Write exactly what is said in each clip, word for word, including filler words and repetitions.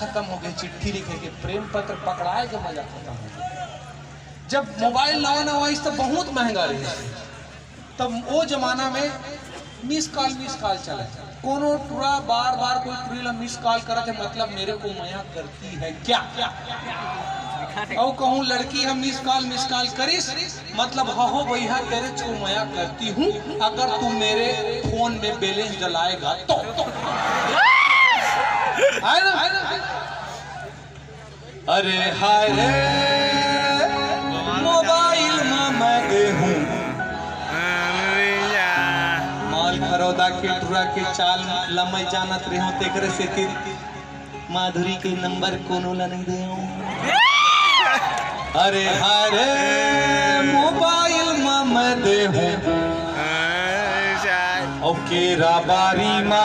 खतम हो गए, चिट्ठी लिखे के, प्रेम पत्र पकड़ाए के मजा खतम हो गया। जब मोबाइल नवा नवा आइस, तो बहुत महंगा रहिस। तब वो जमाना में मिस कॉल, मिस कॉल चले। कोनो टुरा बार बार कोई टुरी ला मिस कॉल करत हे, मतलब मेरे को मया करती है क्या? अउ कहूँ लड़की हम मिस कॉल, मिस कॉल करिस, मतलब हो भैया, तेरे को मया करती हूँ, अगर तू मेरे फोन में बैलेंस डलाएगा तो। है ना? अरे हाय रे, मोबाइल मा मैं देहूं। माल खरौदा के टुरा के चाल ला मैं जानत रेहेंव, तेकरे सेती माधुरी के नंबर कोनो ला नहीं देहूं। अरे हाय रे, मोबाइल मा मैं देहूं। अउ केरा बारी मा,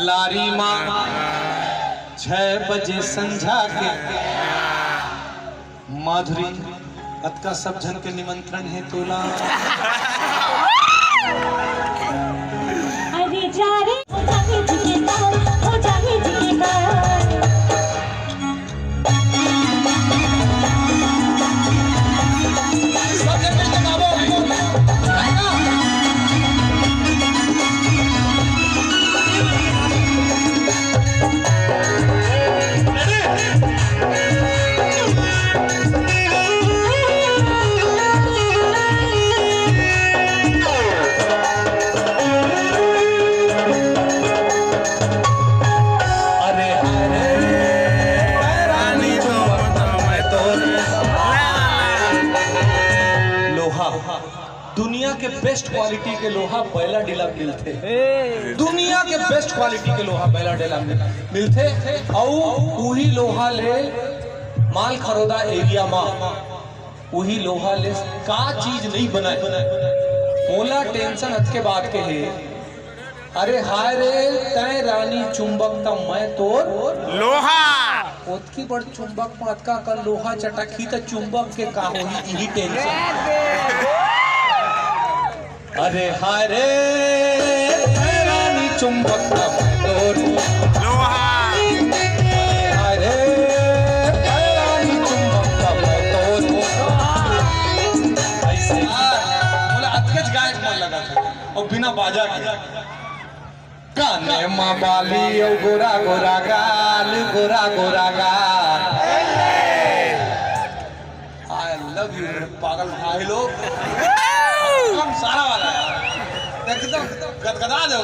लारी मा, छह बजे संझा के। माधुरी, अतका सब झन के निमंत्रण हे तोला। अरे जा रे, हो जाही जी के काम, हो जाही जी के काम। सब झन मिलके गावो। अरे, अरे, रानी तो, तो मैं तो लोहा, दुनिया के बेस्ट क्वालिटी के लोहा बैलाडीला मिलथे। दुनिया के बेस्ट क्वालिटी के लोहा बैलाडीला मिल-, मिलथे। अउ उही लोहा ले माल खरोदा एरिया मा उही लोहा ले का चीज नहीं बनाए। मोला टेंशन अतके बात के हे। अरे हाय रे, तैं रानी चुंबक त मैं तोर लोहा। ओतकी बड़ चुंबक म अतका कन लोहा चटकही त चुंबक के का होही, इही टेंशन। अरे हाय रे, तैं रानी चुंबक त मैं तोर लोहा। हाय रे, तैं रानी चुंबक त मैं तोर लोहा। ऐसे यार, मोला अतकेच गायक मन लगत हे। अउ बिना बाजा के। काने मा बाली अउ गोरा गोरा गाल, गोरा गोरा गाल। I love you मेरे पागल भाई लोग। हम सारा वाला यार, एकदम गदगदा दे,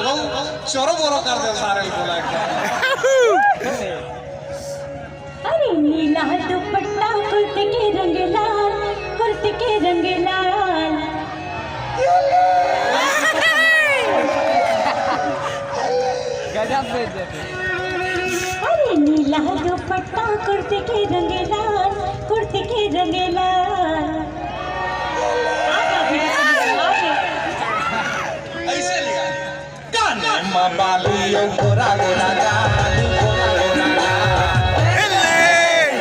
चोरो बोरो कर दे सारे को एकदम। अरे नीला दुपट्टा कुर्ते के रंग लाल, कुर्ते के रंग लाल। गजब बेइज्जती। अरे नीला दुपट्टा कुर्ते के रंग लाल, कुर्ते के रंग लाल। आ गया, आ गया। ऐसे लिया। काने मा बाली अउ गोरा गोरा गाल, गोरा गोरा गाल।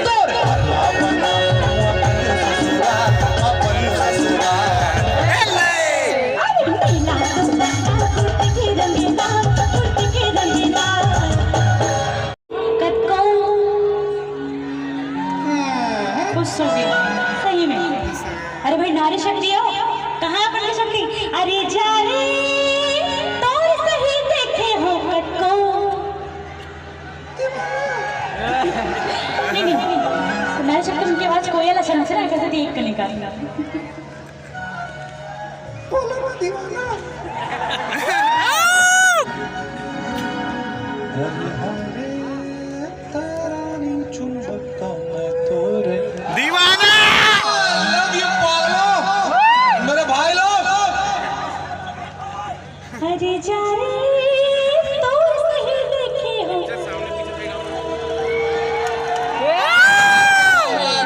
तोर भला बनाऊं अपन ससुराल, अपन ससुराल। कतको खुश हो गई, सही में। अरे भाई, नारी शक्ति हो, कहाँ है अपन की शक्ति? अरे जा रे, तोर सही देखे हो कतको। नहीं, नहीं, नहीं। नारी शक्ति उनकी आवाज कोयल असन से ना, कैसे देख के निकाल। बोलो ना दीवाना। अरे हरे तारानी चुंबक तो मैं तोरे दीवाना। I love you पागलो, मेरे भाई लोग। अरे जा रे, तो सही देखे हो।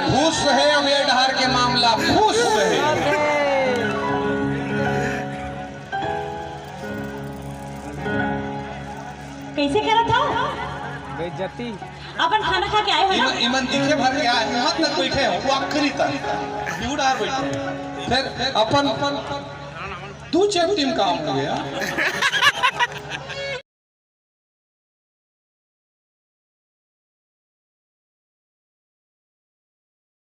खुश है अब ये डहर के मामला, खुश है। कैसे करा था? बेइज्जती। अपन खाना खा के आए हो ना? इमन, इमन दिखे भर के आए, यहाँ तक बैठे हो, वो आखिरी तक। यू डहर बैठे हो। फिर अपन दू चार टीम काम हो गया।